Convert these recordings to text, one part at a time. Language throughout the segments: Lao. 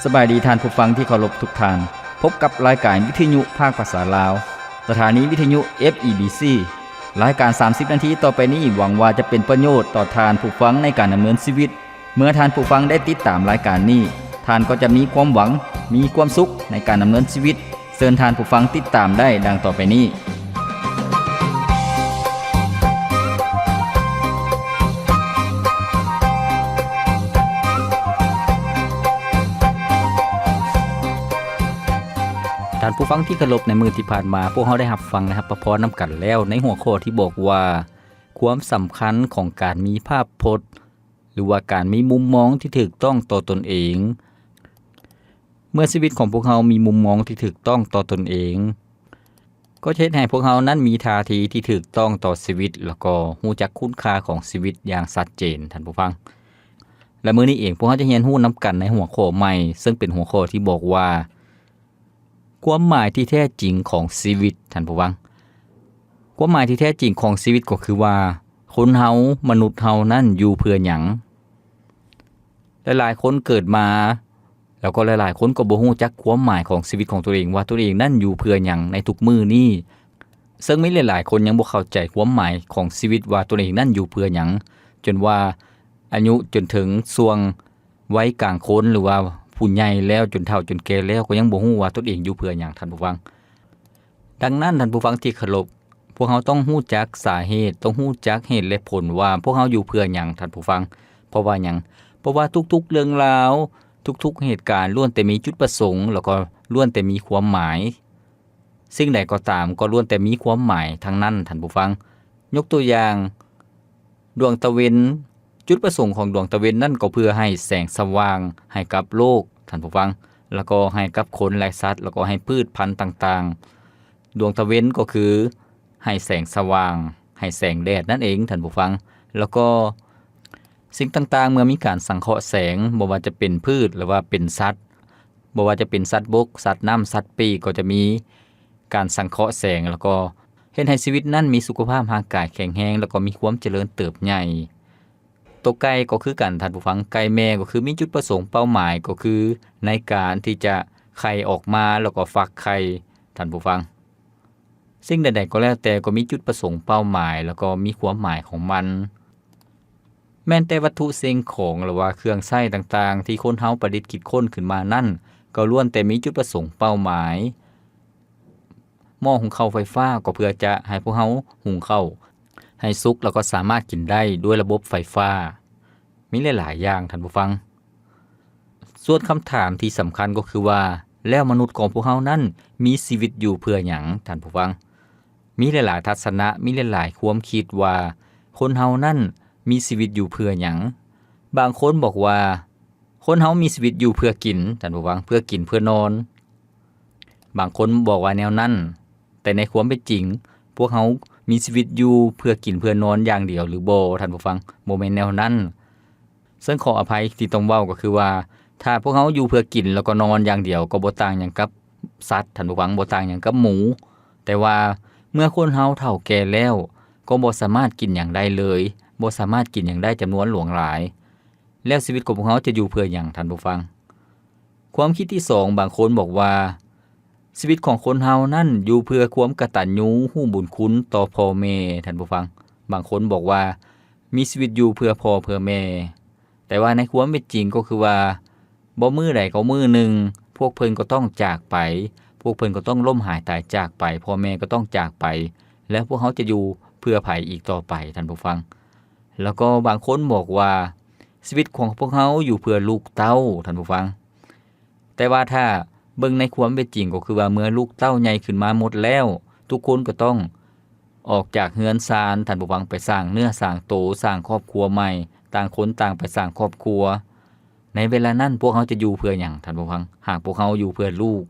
ສະບາຍດີທ່ານຜູ້ຟັງທີ່ເຄົາລົບທຸກທ່ານ. ພົບກັບລາຍການວິທະຍຸພາກພາສາລາວ, ສະຖານີວິທະຍຸ ເອັຟ ອີ ບີ ຊີ. ລາຍການສາມສິບນາທີຕໍ່ໄປນີ້ ຫວັງວ່າຈະເປັນປະໂຫຍດຕໍ່ທ່ານຜູ້ຟັງໃນການດຳເນີນຊີວິດ. ເມື່ອທ່ານຜູ້ຟັງໄດ້ຕິດຕາມລາຍການນີ້, ທ່ານກໍຈະມີຄວາມຫວັງ, ມີຄວາມສຸກໃນການດຳເນີນຊີວິດ. ເຊີນທ່ານຜູ້ຟັງຕິດຕາມໄດ້ດັ່ງຕໍ່ໄປນີ້. ທ່ານຜູ້ຟັງທີ່ເຄົາລົບ, ໃນມື້ທີ່ຜ່ານມາ ພວກເຮົາໄດ້ຮັບຟັງ ແລະ ຮັບພະພອນນຳກັນແລ້ວ ໃນຫົວຂໍ້ທີ່ບອກວ່າ ຄວາມສຳຄັນຂອງການມີພາບພົດ ຫຼືວ່າການມີມຸມມອງທີ່ຖືກຕ້ອງຕໍ່ຕົນເອງ. ເມື່ອຊີວິດຂອງພວກເຮົາມີມຸມມອງທີ່ຖືກຕ້ອງຕໍ່ຕົນເອງ, ກໍຈະເຮັດໃຫ້ພວກເຮົານັ້ນມີທ່າທີທີ່ຖືກຕ້ອງຕໍ່ຊີວິດ ແລ້ວກໍຮູ້ຈັກຄຸນຄ່າຂອງຊີວິດຢ່າງຊັດເຈນ, ທ່ານຜູ້ຟັງ. ແລະ ມື້ນີ້ເອງ ພວກເຮົາຈະຮຽນຮູ້ນຳກັນໃນຫົວຂໍ້ໃໝ່, ເຊິ່ງເປັນຫົວຂໍ້ທີ່ບອກວ່າ ຄວາມໝາຍທີ່ແທ້ຈິງຂອງຊີວິດ, ທ່ານຜູ້ຟັງ. ຄວາມໝາຍທີ່ແທ້ຈິງຂອງຊີວິດກໍຄືວ່າ ຄົນເຮົາ, ມະນຸດເຮົານັ້ນຢູ່ເພື່ອຫຍັງ? ຫຼາຍໆຄົນເກີດມາ ແລ້ວກໍຫຼາຍໆຄົນກໍບໍ່ຮູ້ຈັກຄວາມໝາຍຂອງຊີວິດຂອງຕົນເອງ ວ່າຕົນເອງນັ້ນຢູ່ເພື່ອຫຍັງໃນທຸກມື້ນີ້. ເຊິ່ງມີຫຼາຍໆຄົນຍັງບໍ່ເຂົ້າໃຈຄວາມໝາຍຂອງຊີວິດ ວ່າຕົນເອງນັ້ນຢູ່ເພື່ອຫຍັງ, ຈົນວ່າອາຍຸຈົນເຖິງຊ່ວງ ໄວກາງຄົນ ຫຼືວ່າຜູ້ໃຫຍ່ແລ້ວ, ຈົນເຖົ້າຈົນແກ່ແລ້ວ ກໍຍັງບໍ່ຮູ້ວ່າຕົນເອງຢູ່ເພື່ອຫຍັງ, ທ່ານຜູ້ຟັງ. ດັ່ງນັ້ນ, ທ່ານຜູ້ຟັງທີ່ເຄົາລົບ, ພວກເຮົາຕ້ອງຮູ້ຈັກສາເຫດ, ຕ້ອງຮູ້ຈັກເຫດແລະຜົນວ່າພວກເຮົາຢູ່ເພື່ອຫຍັງ, ທ່ານຜູ້ຟັງ. ເພາະວ່າຫຍັງ? ເພາະວ່າທຸກໆເລື່ອງລາວ, ທຸກໆເຫດການລ້ວນແຕ່ມີຈຸດປະສົງ, ແລ້ວກໍລ້ວນແຕ່ມີຄວາມໝາຍ. ສິ່ງໃດກໍຕາມກໍລ້ວນແຕ່ມີຄວາມໝາຍທັງນັ້ນ, ທ່ານຜູ້ຟັງ. ຍົກຕົວຢ່າງ, ດວງຕາເວັນ, ຈຸດປະສົງຂອງດວງຕາເວັນນັ້ນກໍເພື່ອໃຫ້ແສງສະຫວ່າງໃຫ້ກັບໂລກ, ທ່ານຜູ້ຟັງ, ແລ້ວກໍໃຫ້ກັບຄົນ ແລະ ສັດ, ແລ້ວກໍໃຫ້ພືດພັນຕ່າງໆ. ດວງຕາເວັນກໍຄືໃຫ້ແສງສະຫວ່າງ, ໃຫ້ແສງແດດນັ້ນເອງ, ທ່ານຜູ້ຟັງ. ແລ້ວກໍ ສິ່ງຕ່າງໆ ເມື່ອມີການສັງເຄາະແສງ, ບໍ່ວ່າຈະເປັນພືດ ຫຼືວ່າເປັນສັດ, ບໍ່ວ່າຈະເປັນສັດບົກ, ສັດນ້ຳ, ສັດປີກ, ກໍຈະມີການສັງເຄາະແສງ, ແລ້ວກໍເຮັດໃຫ້ຊີວິດນັ້ນມີສຸຂະພາບຮ່າງກາຍແຂງແຮງ, ແລ້ວກໍມີຄວາມຈະເລີນເຕີບໃຫຍ່. ໂຕໄກ່ກໍຄືກັນ, ທ່ານຜູ້ຟັງ, ໄກ່ແມ່ກໍຄືມີຈຸດປະສົງເປົ້າໝາຍ, ກໍຄືໃນການທີ່ຈະໄຂ່ອອກມາ, ແລ້ວກໍຟັກໄຂ່, ທ່ານຜູ້ຟັງ. ສິ່ງໃດໆກໍແລ້ວແຕ່ກໍມີຈຸດປະສົງເປົ້າໝາຍ ແລ້ວກໍມີຄວາມໝາຍຂອງມັນ. ແມ່ນແຕ່ວັດຖຸສິ່ງຂອງ ຫຼືວ່າເຄື່ອງໃຊ້ຕ່າງໆ ທີ່ຄົນເຮົາປະດິດຄິດຄົ້ນຂຶ້ນມານັ້ນ ກໍລ້ວນແຕ່ມີຈຸດປະສົງເປົ້າໝາຍ. ໝໍ້ຫຸງເຂົ້າໄຟຟ້າກໍເພື່ອຈະໃຫ້ພວກເຮົາຫຸງເຂົ້າໃຫ້ສຸກ ແລ້ວກໍສາມາດກິນໄດ້ດ້ວຍລະບົບໄຟຟ້າ. ມີຫຼາຍໆຢ່າງ, ທ່ານຜູ້ຟັງ. ສ່ວນຄຳຖາມທີ່ສຳຄັນກໍຄືວ່າ ແລ້ວມະນຸດຂອງພວກເຮົານັ້ນມີຊີວິດຢູ່ເພື່ອຫຍັງ, ທ່ານຜູ້ຟັງ? ມີຫຼາຍໆທັດສະນະ, ມີຫຼາຍໆຄວາມຄິດວ່າຄົນເຮົານັ້ນມີຊີວິດຢູ່ເພື່ອຫຍັງ. ບາງຄົນບອກວ່າ ຄົນເຮົາມີຊີວິດຢູ່ເພື່ອກິນ, ທ່ານຜູ້ຟັງ, ເພື່ອກິນ, ເພື່ອນອນ. ບາງຄົນບອກວ່າແນວນັ້ນ, ແຕ່ໃນຄວາມເປັນຈິງ ພວກເຮົາມີຊີວິດຢູ່ເພື່ອກິນເພື່ອນອນຢ່າງດຽວຫຼືບໍ່, ທ່ານຜູ້ຟັງ? ບໍ່ແມ່ນແນວນັ້ນ. ເຊິ່ງຂໍອະໄພທີ່ຕ້ອງເວົ້າກໍຄືວ່າ ຖ້າພວກເຮົາຢູ່ເພື່ອກິນແລ້ວກໍນອນຢ່າງດຽວ ກໍບໍ່ຕ່າງຫຍັງກັບສັດ, ທ່ານຜູ້ຟັງ, ບໍ່ຕ່າງຫຍັງກັບໝູ. ແຕ່ວ່າເມື່ອຄົນເຮົາເຖົ້າແກ່ແລ້ວ ກໍບໍ່ສາມາດກິນຫຍັງໄດ້ເລີຍ, ບໍ່ສາມາດກິນຫຍັງໄດ້ຈຳນວນຫຼວງຫຼາຍ. ແລ້ວຊີວິດຂອງພວກເຮົາຈະຢູ່ເພື່ອຫຍັງ, ທ່ານຜູ້ຟັງ? ຄວາມຄິດທີສອງ, ບາງຄົນບອກວ່າ ຊີວິດຂອງຄົນເຮົານັ້ນຢູ່ເພື່ອຄວາມກະຕັນຍູຮູ້ບຸນຄຸນຕໍ່ພໍ່ແມ່, ທ່ານຜູ້ຟັງ. ບາງຄົນບອກວ່າ ມີຊີວິດຢູ່ເພື່ອພໍ່ເພື່ອແມ່. ແຕ່ວ່າໃນຄວາມເປັນຈິງກໍຄືວ່າ ບໍ່ມື້ໃດກໍມື້ໜຶ່ງ ພວກເພິ່ນກໍຕ້ອງຈາກໄປ, ພວກເພິ່ນກໍຕ້ອງລົ້ມຫາຍຕາຍຈາກໄປ, ພໍ່ແມ່ກໍຕ້ອງຈາກໄປ, ແລ້ວພວກເຮົາຈະຢູ່ເພື່ອໃຜອີກຕໍ່ໄປ, ທ່ານຜູ້ຟັງ? ແລ້ວກໍບາງຄົນບອກວ່າ ຊີວິດຂອງພວກເຮົາຢູ່ເພື່ອລູກເຕົ້າ, ທ່ານຜູ້ຟັງ. ແຕ່ວ່າຖ້າເບິ່ງໃນຄວາມເປັນຈິງ ກໍຄືວ່າເມື່ອລູກເຕົ້າໃຫຍ່ຂຶ້ນມາໝົດແລ້ວ, ທຸກຄົນກໍຕ້ອງອອກຈາກເຮືອນຊານ, ທ່ານຜູ້ຟັງ, ໄປສ້າງເນື້ອສ້າງໂຕ, ສ້າງຄອບຄົວໃໝ່, ຕ່າງຄົນຕ່າງໄປສ້າງຄອບຄົວ. ໃນເວລານັ້ນພວກເຮົາຈະຢູ່ເພື່ອຫຍັງ, ທ່ານຜູ້ຟັງ? ຫາກພວກເຮົາຢູ່ເພື່ອລູກ.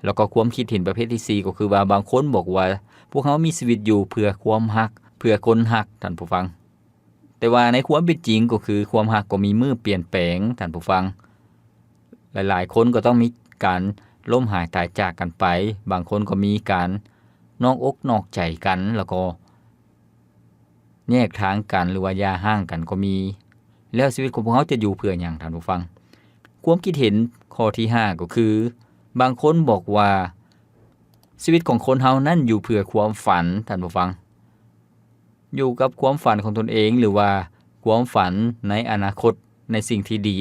ແລ້ວກໍຄວາມຄິດເຫັນປະເພດທີສີ່ ກໍຄືວ່າບາງຄົນບອກວ່າ ພວກເຮົາມີຊີວິດຢູ່ເພື່ອຄວາມຮັກ, ເພື່ອຄົນຮັກ, ທ່ານຜູ້ຟັງ. ແຕ່ວ່າໃນຄວາມເປັນຈິງກໍຄື ຄວາມຮັກກໍມີມື້ປ່ຽນແປງ, ທ່ານຜູ້ຟັງ. ຫຼາຍໆຄົນກໍຕ້ອງມີການລົ້ມຫາຍຕາຍຈາກກັນໄປ, ບາງຄົນກໍມີການນອກອົກນອກໃຈກັນ, ແລ້ວກໍແຍກທາງກັນ ຫຼືວ່າຢ່າຮ້າງກັນກໍມີ. ແລ້ວຊີວິດຂອງພວກເຮົາຈະຢູ່ເພື່ອຫຍັງ, ທ່ານຜູ້ຟັງ? ຄວາມຄິດເຫັນຂໍ້ທີຫ້າກໍຄື ບາງຄົນບອກວ່າ ຊີວິດຂອງຄົນເຮົານັ້ນຢູ່ເພື່ອຄວາມຝັນ, ທ່ານຜູ້ຟັງ. ຢູ່ກັບຄວາມຝັນຂອງຕົນເອງ ຫຼືວ່າຄວາມຝັນໃນອະນາຄົດ ໃນສິ່ງທີ່ດີ.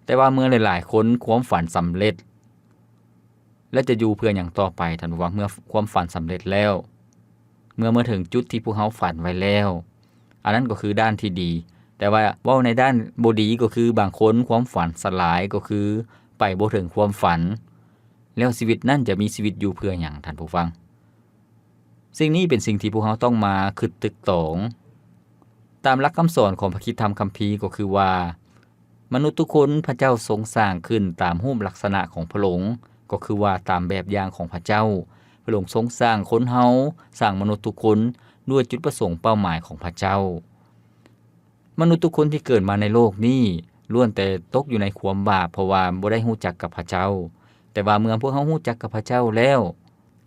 ແຕ່ວ່າເມື່ອຫຼາຍໆຄົນຄວາມຝັນສຳເລັດ ແລ້ວຈະຢູ່ເພື່ອຫຍັງຕໍ່ໄປ ທ່ານຜູ້ຟັງ? ເມື່ອຄວາມຝັນສຳເລັດແລ້ວ ເມື່ອມາເຖິງຈຸດທີ່ພວກເຮົາຝັນໄວ້ແລ້ວ ອັນນັ້ນກໍຄືດ້ານທີ່ດີ. ແຕ່ວ່າເວົ້າໃນດ້ານບໍ່ດີກໍຄື ບາງຄົນຄວາມຝັນສະຫຼາຍ ກໍຄືໄປບໍ່ເຖິງຄວາມຝັນ ແລ້ວຊີວິດນັ້ນຈະມີຊີວິດຢູ່ເພື່ອຫຍັງ ທ່ານຜູ້ຟັງ? ສິ່ງນີ້ເປັນສິ່ງທີ່ພວກເຮົາຕ້ອງມາຄິດຕຶກຕອງ. ຕາມຫຼັກຄຳສອນຂອງພະຄຣິສຕະທຳຄຳພີກໍຄືວ່າ ມະນຸດທຸກຄົນພະເຈົ້າຊົງສ້າງຂຶ້ນຕາມຮູບລັກສະນະຂອງພະອົງ, ກໍຄືວ່າຕາມແບບຢ່າງຂອງພະເຈົ້າ. ພະອົງຊົງສ້າງຄົນເຮົາ, ສ້າງມະນຸດທຸກຄົນດ້ວຍຈຸດປະສົງເປົ້າໝາຍຂອງພະເຈົ້າ. ມະນຸດທຸກຄົນທີ່ເກີດມາໃນໂລກນີ້ ລ້ວນແຕ່ຕົກຢູ່ໃນຄວາມບາບ ເພາະວ່າບໍ່ໄດ້ຮູ້ຈັກກັບພະເຈົ້າ. ແຕ່ວ່າເມື່ອພວກເຮົາຮູ້ຈັກກັບພະເຈົ້າແລ້ວ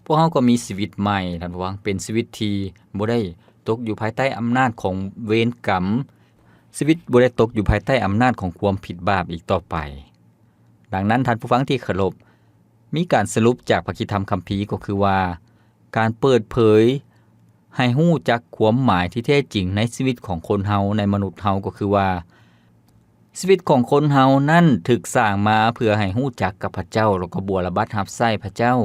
ພວກເຮົາກໍມີຊີວິດໃໝ່, ທ່ານຜູ້ຟັງ, ເປັນຊີວິດທີ່ບໍ່ໄດ້ຕົກຢູ່ພາຍໃຕ້ອຳນາດຂອງເວນກຳ, ຊີວິດບໍ່ໄດ້ຕົກຢູ່ພາຍໃຕ້ອຳນາດຂອງຄວາມຜິດບາບອີກຕໍ່ໄປ. ດັ່ງນັ້ນ, ທ່ານຜູ້ຟັງທີ່ເຄົາລົບ, ມີການສະຫຼຸບຈາກພະຄຣິສຕະທຳຄຳພີກໍຄືວ່າ ການເປີດເຜີຍໃຫ້ຮູ້ຈັກຄວາມໝາຍທີ່ແທ້ຈິງໃນຊີວິດຂອງຄົນເຮົາ, ໃນມະນຸດເຮົາ, ກໍຄືວ່າ ຊີວິດຂອງຄົນເຮົານັ້ນຖືກສ້າງມາເພື່ອໃຫ້ຮູ້ຈັກກັບພະເຈົ້າ ແລ້ວກໍບົວລະບັດຮັບໃຊ້ພະເຈົ້າ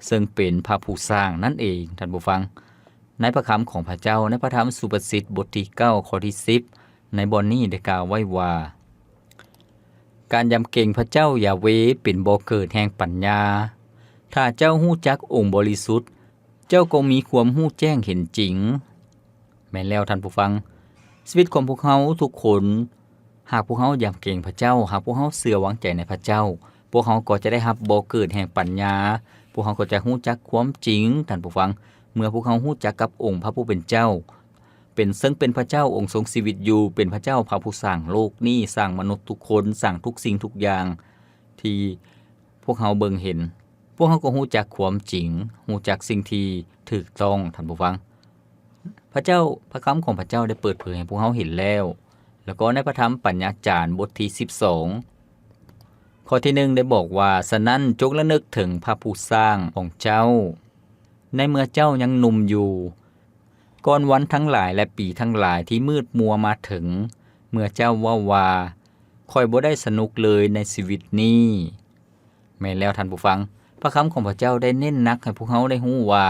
ເຊິ່ງເປັນພະຜູ້ສ້າງນັ້ນເອງ, ທ່ານຜູ້ຟັງ. ໃນພະຄຳຂອງພະເຈົ້າ, ໃນພະທຳສຸພາສິດບົດທີເກົ້າ ຂໍ້ທີສິບ ໃນບ່ອນນີ້ໄດ້ກ່າວໄວ້ວ່າ ການຢຳເກງພະເຈົ້າຢາເວເປັນບໍ່ເກີດແຫ່ງປັນຍາ. ຖ້າເຈົ້າຮູ້ຈັກອົງບໍລິສຸດ, ເຈົ້າກໍມີຄວາມຮູ້ແຈ້ງເຫັນຈິງ. ແມ່ນແລ້ວທ່ານຜູ້ຟັງ, ຊີວິດຂອງພວກເຮົາທຸກຄົນ, ຫາກພວກເຮົາຢຳເກງພະເຈົ້າ, ຫາກພວກເຮົາເຊື່ອວາງໃຈໃນພະເຈົ້າ, ພວກເຮົາກໍຈະໄດ້ຮັບບໍ່ເກີດແຫ່ງປັນຍາ, ພວກເຮົາກໍຈະຮູ້ຈັກຄວາມຈິງ, ທ່ານຜູ້ຟັງ. ເມື່ອພວກເຮົາຮູ້ຈັກກັບອົງພະຜູ້ເປັນເຈົ້າ, ເປັນ ເຊິ່ງເປັນພະເຈົ້າອົງຊົງຊີວິດຢູ່, ເປັນພະເຈົ້າພະຜູ້ສ້າງໂລກນີ້, ສ້າງມະນຸດທຸກຄົນ, ສ້າງທຸກສິ່ງທຸກຢ່າງທີ່ພວກເຮົາເບິ່ງເຫັນ. ພວກເຮົາກໍຮູ້ຈັກຄວາມຈິງ, ຮູ້ຈັກສິ່ງທີ່ຖືກຕ້ອງ, ທ່ານຜູ້ຟັງ. ພະເຈົ້າ, ພະຄຳຂອງພະເຈົ້າໄດ້ເປີດເຜີຍໃຫ້ພວກເຮົາເຫັນແລ້ວ. ແລ້ວກໍໃນພະທຳປັນຍາຈານບົດທີສິບສອງ ຂໍ້ທີໜຶ່ງໄດ້ບອກວ່າ, ສະນັ້ນ, ຈົ່ງລະນຶກເຖິງພະຜູ້ສ້າງຂອງເຈົ້າ ໃນເມື່ອເຈົ້າຍັງໜຸ່ມຢູ່, ກ່ອນວັນທັງຫຼາຍ ແລະ ປີທັງຫຼາຍທີ່ມືດມົວມາເຖິງ, ເມື່ອເຈົ້າເວົ້າວ່າ, ຂ້ອຍບໍ່ໄດ້ສະໜຸກເລີຍໃນຊີວິດນີ້. ແມ່ນແລ້ວທ່ານຜູ້ຟັງ, ພະຄຳຂອງພະເຈົ້າໄດ້ເນັ້ນໜັກໃຫ້ພວກເຮົາໄດ້ຮູ້ວ່າ,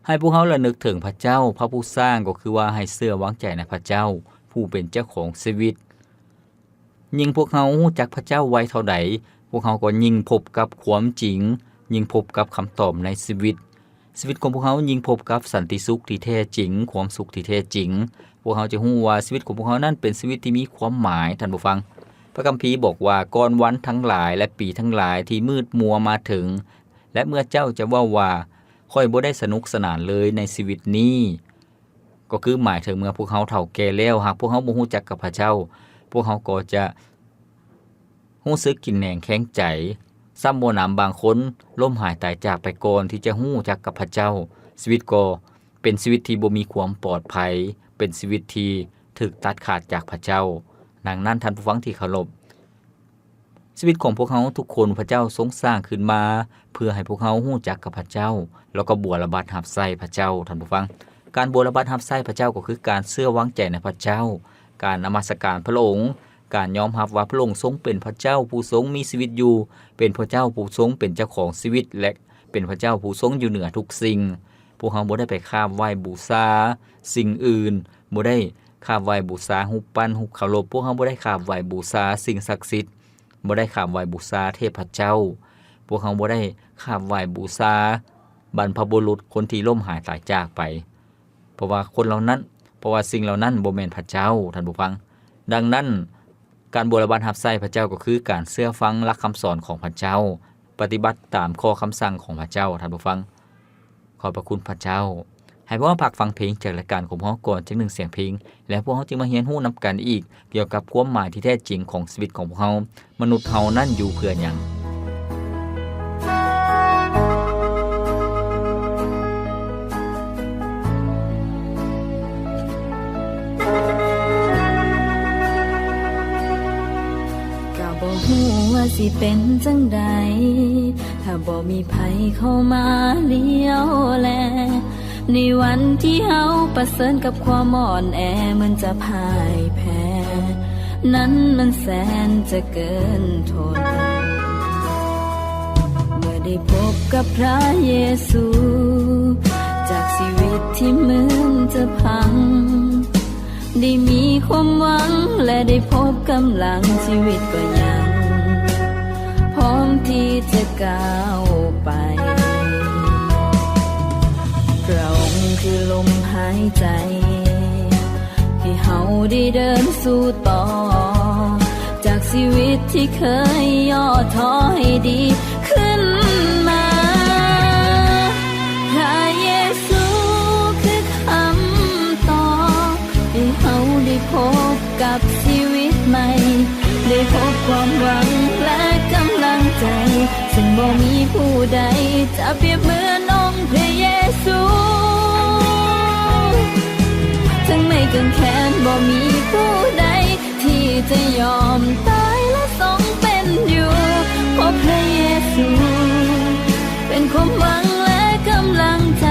ໃຫ້ພວກເຮົາລະນຶກເຖິງພະເຈົ້າ, ພະຜູ້ສ້າງ, ກໍຄືວ່າໃຫ້ເຊື່ອວາງໃຈໃນພະເຈົ້າ, ຜູ້ເປັນເຈົ້າຂອງຊີວິດ. ຍິ່ງພວກເຮົາຮູ້ຈັກພະເຈົ້າໄວເທົ່າໃດ, ພວກເຮົາກໍຍິ່ງພົບກັບຄວາມຈິງ, ຍິ່ງພົບກັບຄຳຕອບໃນຊີວິດ. ຊີວິດຂອງພວກເຮົາຍິ່ງພົບກັບສັນຕິສຸກທີ່ແທ້ຈິງ, ຄວາມສຸກທີ່ແທ້ຈິງ. ພວກເຮົາຈະຮູ້ວ່າຊີວິດຂອງພວກເຮົານັ້ນເປັນຊີວິດທີ່ມີຄວາມໝາຍ, ທ່ານຜູ້ຟັງ. ພະຄຳພີບອກວ່າ, ກ່ອນວັນທັງຫຼາຍ ແລະ ປີທັງຫຼາຍທີ່ມືດມົວມາເຖິງ, ແລະ ເມື່ອເຈົ້າຈະເວົ້າວ່າ, ຂ້ອຍບໍ່ໄດ້ສະໜຸກສະໜານເລີຍໃນຊີວິດນີ້. ກໍຄືໝາຍເຖິງເມື່ອພວກເຮົາເຖົ້າແກ່ແລ້ວ, ຫາກພວກເຮົາບໍ່ຮູ້ຈັກກັບພະເຈົ້າ, ພວກເຮົາກໍຈະຮູ້ສຶກກິນແໜງແຂງໃຈ, ຊ້ຳບໍ່ໜຳບາງຄົນລົ້ມຫາຍຕາຍຈາກໄປກ່ອນທີ່ຈະຮູ້ຈັກກັບພະເຈົ້າ. ຊີວິດກໍເປັນຊີວິດທີ່ບໍ່ມີຄວາມປອດໄພ, ເປັນຊີວິດທີ່ຖືກຕັດຂາດຈາກພະເຈົ້າ. ດັ່ງນັ້ນ, ທ່ານຜູ້ຟັງທີ່ເຄົາລົບ, ຊີວິດຂອງພວກເຮົາທຸກຄົນ ພະເຈົ້າຊົງສ້າງຂຶ້ນມາເພື່ອໃຫ້ພວກເຮົາຮູ້ຈັກກັບພະເຈົ້າ ແລ້ວກໍບົວລະບັດຮັບໃຊ້ພະເຈົ້າ, ທ່ານຜູ້ຟັງ. ການບົວລະບັດຮັບໃຊ້ພະເຈົ້າກໍຄືການເຊື່ອວາງໃຈໃນພະເຈົ້າ, ການນະມັດສະການພະອົງ, ການຍອມຮັບວ່າພະອົງຊົງເປັນພະເຈົ້າຜູ້ຊົງມີຊີວິດຢູ່, ເປັນພະເຈົ້າຜູ້ຊົງເປັນເຈົ້າຂອງຊີວິດ ແລະ ເປັນພະເຈົ້າຜູ້ຊົງຢູ່ເໜືອທຸກສິ່ງ. ພວກເຮົາບໍ່ໄດ້ໄປຂາບໄຫວ້ບູຊາສິ່ງອື່ນ, ບໍ່ໄດ້ຂາບໄຫວ້ບູຊາຮູບປັ້ນ, ຮູບເຄົາລົບ. ພວກເຮົາບໍ່ໄດ້ຂາບໄຫວ້ບູຊາສິ່ງສັກສິດ. ບໍ່ໄດ້ຂາບໄຫວ້ບູຊາເທບພະເຈົ້າ. ພວກເຮົາບໍ່ໄດ້ຂາບໄຫວ້ບູຊາບັນພະບຸລຸດຄົນທີ່ລົ້ມຫາຍຕາຍຈາກໄປ, ເພາະວ່າຄົນເຫຼົ່ານັ້ນ, ເພາະວ່າສິ່ງເຫຼົ່ານັ້ນບໍ່ແມ່ນພະເຈົ້າ, ທ່ານຜູ້ຟັງ. ດັ່ງນັ້ນ, ການບົວລະບັດຮັບໃຊ້ພະເຈົ້າກໍຄືການເຊື່ອຟັງຫຼັກຄຳສອນຂອງພະເຈົ້າ, ປະຕິບັດຕາມຂໍ້ຄຳສັ່ງຂອງພະເຈົ້າ, ທ່ານຜູ້ຟັງ. ຂອບພະຄຸນພະເຈົ້າ. ໃຫ້ພວກເຮົາພັກຟັງເພງຈາກລາຍການຂອງພວກເຮົາກ່ອນຈັກໜຶ່ງສຽງເພງ, ແລ້ວພວກເຮົາຈຶ່ງມາຮຽນຮູ້ນຳກັນອີກກ່ຽວກັບຄວາມໝາຍທີ່ແທ້ຈິງຂອງຊີວິດຂອງພວກເຮົາ. ມະນຸດເຮົານັ້ນຢູ່ເພື່ອຫຍັງ? ກໍບໍ່ຮູ້ ຊິເປັນຈັ່ງໃດ ຖ້າບໍ່ມີໃຜເຂົ້າມາລ້ຽວແລ? ໃນວັນທີ່ເຮົາປະເຊີນກັບຄວາມອ່ອນແອ ເໝືອນຈະພ່າຍແພ້ ນັ້ນມັນແສນຈະເກີນທົນ. ເມື່ອໄດ້ພົບກັບພຣະເຢຊູ ຈາກຊີວິດທີ່ເໝືອນຈະພັງ ໄດ້ມີຄວາມຫວັງ ແລະ ໄດ້ພົບກຳລັງ ຊີວິດກໍຍັງພ້ອມທີ່ຈະກ້າວໄປ. ພຣະອົງຄືລົມຫາຍໃຈ ໃຫ້ເຮົາໄດ້ເດີນສູ້ຕໍ່ ຈາກຊີວິດທີ່ເຄີຍຫຍໍ້ທໍ້ໃຫ້ດີຂຶ້ນມາ. ພຣະເຢຊູຄືຄຳຕອບ ໃຫ້ເຮົາໄດ້ພົບກັບຊີວິດໃໝ່ ໄດ້ພົບຄວາມຫວັງ ແລະ ກຳລັງໃຈ ເຊິ່ງບໍ່ມີຜູ້ໃດຈະປຽບເໝືອນອົງພຣະເຢຊູ. ເຖິງໄມ້ກາງແຂນບໍ່ມີຜູ້ໃດ ທີ່ຈະຍອມຕາຍ ແລະ ຊົງເປັນຢູ່ ເພາະພຣະເຢຊູເປັນຄວາມຫວັງ ແລະ ກຳລັງໃຈ.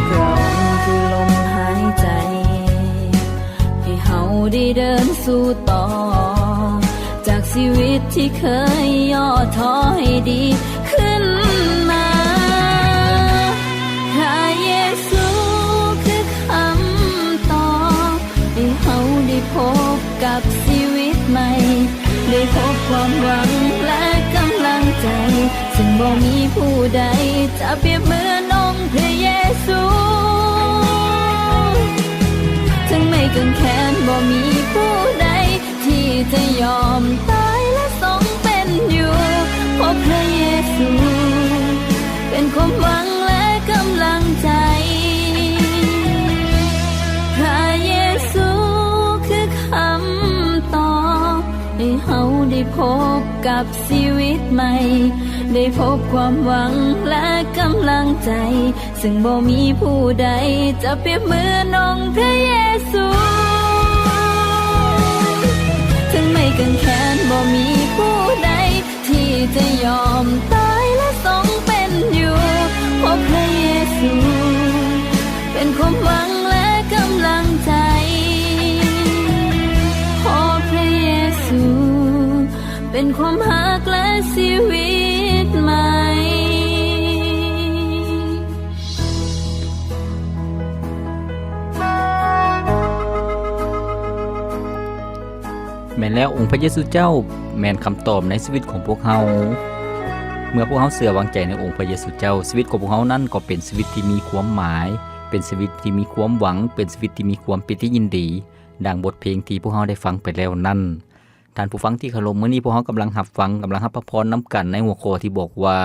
ພຣະອົງຄືລົມຫາຍໃຈ ໃຫ້ເຮົາໄດ້ເດີນສູ້ຕໍ່ ຈາກຊີວິດທີ່ເຄີຍຫຍໍ້ທໍ້ໃຫ້ດີຂຶ້ນມາ. ພຣະເຢຊູຄືຄຳຕອບ ໃຫ້ເຮົາໄດ້ພົບກັບຊີວິດໃໝ່ ໄດ້ພົບຄວາມຫວັງ ແລະ ກຳລັງໃຈ ເຊິ່ງບໍ່ມີຜູ້ໃດຈະປຽບເໝືອນອົງພຣະເຢຊູ. ເຖິງໄມ້ກາງແຂນບໍ່ມີຜູ້ໃດ ທີ່ຈະຍອມຕາຍ ແລະ ຊົງເປັນຢູ່ ເພາະພຣະເຢຊູເປັນຄວາມຫວັງ ແລະ ກຳລັງໃຈ. ພຣະເຢຊູຄືຄຳຕອບ ໃຫ້ເຮົາໄດ້ພົບກັບຊີວິດໃໝ່ ໄດ້ພົບຄວາມຫວັງ ແລະ ກຳລັງໃຈ ເຊິ່ງບໍ່ມີຜູ້ໃດຈະປຽບເໝືອນອົງພຣະເຢຊູ. ເຖິງໄມ້ກາງແຂນບໍ່ມີຜູ້ໃດ ທີ່ຈະຍອມຕາຍ ແລະ ຊົງເປັນຢູ່ ເພາະພຣະເຢຊູເປັນຄວາມຫວັງ ແລະ ກຳລັງໃຈ ເພາະພຣະເຢຊູ ເປັນຄວາມຮັກ ແລະ ຊີວິດໃໝ່. ແມ່ນແລ້ວ, ອົງພຣະເຢຊູເຈົ້າແມ່ນຄຳຕອບໃນຊີວິດຂອງພວກເຮົາ. ເມື່ອພວກເຮົາເຊື່ອວາງໃຈໃນອົງພຣະເຢຊູເຈົ້າ, ຊີວິດຂອງພວກເຮົານັ້ນກໍເປັນຊີວິດທີ່ມີຄວາມໝາຍ, ເປັນຊີວິດທີ່ມີຄວາມຫວັງ, ເປັນຊີວິດທີ່ມີຄວາມປີຕິຍິນດີ, ດັ່ງບົດເພງທີ່ພວກເຮົາໄດ້ຟັງໄປແລ້ວນັ້ນ. ທ່ານຜູ້ຟັງທີ່ເຄົາລົບ, ມື້ນີ້ພວກເຮົາກຳລັງຮັບຟັງ, ກຳລັງຮັບພະພອນນຳກັນໃນຫົວຂໍ້ທີ່ບອກວ່າ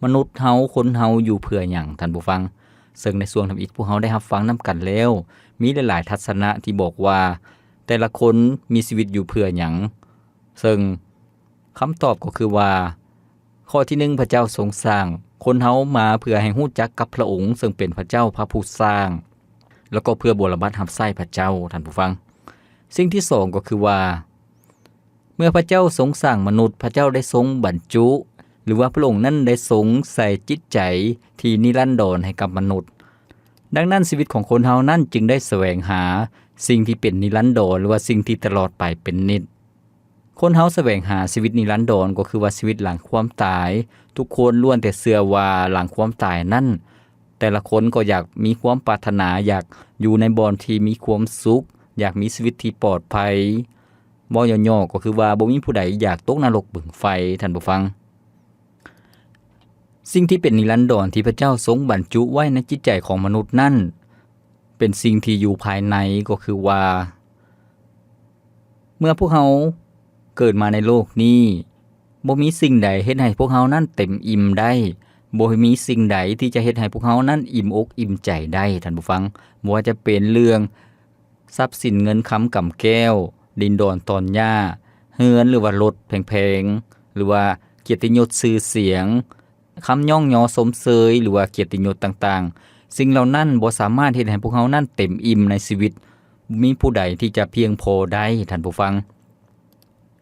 ມະນຸດເຮົາ, ຄົນເຮົາຢູ່ເພື່ອຫຍັງ, ທ່ານຜູ້ຟັງ? ເຊິ່ງໃນຊ່ວງທຳອິດພວກເຮົາໄດ້ຮັບຟັງນຳກັນແລ້ວ, ມີຫຼາຍໆທັດສະນະທີ່ບອກວ່າ ແຕ່ລະຄົນມີຊີວິດຢູ່ເພື່ອຫຍັງ? ເຊິ່ງຄຳຕອບກໍຄືວ່າ ຂໍ້ທີໜຶ່ງ ພະເຈົ້າຊົງສ້າງຄົນເຮົາມາເພື່ອໃຫ້ຮູ້ຈັກກັບພະອົງ ເຊິ່ງເປັນພະເຈົ້າພະຜູ້ສ້າງ ແລ້ວກໍເພື່ອບົວລະບັດຮັບໃຊ້ພະເຈົ້າ, ທ່ານຜູ້ຟັງ. ສິ່ງທີສອງກໍຄືວ່າ ເມື່ອພະເຈົ້າຊົງສ້າງມະນຸດ, ພະເຈົ້າໄດ້ຊົງບັນຈຸ ຫຼືວ່າພະອົງນັ້ນໄດ້ຊົງໃສ່ຈິດໃຈທີ່ນິລັນດອນໃຫ້ກັບມະນຸດ. ດັ່ງນັ້ນ, ຊີວິດຂອງຄົນເຮົານັ້ນຈຶ່ງໄດ້ສະແຫວງຫາສິ່ງທີ່ເປັນນິລັນດອນ ຫຼືວ່າສິ່ງທີ່ຕະຫຼອດໄປເປັນນິດ. ຄົນເຮົາສະແຫວງຫາຊີວິດນິລັນດອນ ກໍຄືວ່າຊີວິດຫຼັງຄວາມຕາຍ. ທຸກຄົນລ້ວນແຕ່ເຊື່ອວ່າຫຼັງຄວາມຕາຍນັ້ນ, ແຕ່ລະຄົນກໍຢາກມີຄວາມປາດຖະໜາ ຢາກຢູ່ໃນບ່ອນທີ່ມີຄວາມສຸກ, ຢາກມີຊີວິດທີ່ປອດໄພ. ເວົ້າຫຍໍ້ໆກໍຄືວ່າບໍ່ມີຜູ້ໃດຢາກຕົກນະລົກເບິ່ງໄຟ, ທ່ານຜູ້ຟັງ. ສິ່ງທີ່ເປັນນິລັນດອນທີ່ພະເຈົ້າຊົງບັນຈຸໄວ້ໃນຈິດໃຈຂອງມະນຸດນັ້ນ ເປັນສິ່ງທີ່ຢູ່ພາຍໃນ, ກໍຄືວ່າ ເມື່ອພວກເຮົາ ເກີດມາໃນໂລກນີ້ ບໍ່ມີສິ່ງໃດເຮັດໃຫ້ພວກເຮົານັ້ນເຕັມອີ່ມໄດ້. ບໍ່ມີສິ່ງໃດທີ່ຈະເຮັດໃຫ້ພວກເຮົານັ້ນອີ່ມອົກອີ່ມໃຈໄດ້, ທ່ານຜູ້ຟັງ. ບໍ່ວ່າຈະເປັນເລື່ອງຊັບສິນເງິນຄຳກຳແກ້ວ, ດິນດອນຕອນຫຍ້າ, ເຮືອນ ຫຼືວ່າລົດແພງໆ, ຫຼືວ່າກຽດຕິຍົດຊື່ສຽງ, ຄຳຍ້ອງຍໍຊົມເຊີຍ ຫຼືວ່າກຽດຕິຍົດຕ່າງໆ, ສິ່ງເຫຼົ່ານັ້ນບໍ່ສາມາດເຮັດໃຫ້ພວກເຮົານັ້ນເຕັມອີ່ມໃນຊີວິດ. ບໍ່ມີຜູ້ໃດທີ່ຈະພຽງພໍໄດ້, ທ່ານຜູ້ຟັງ.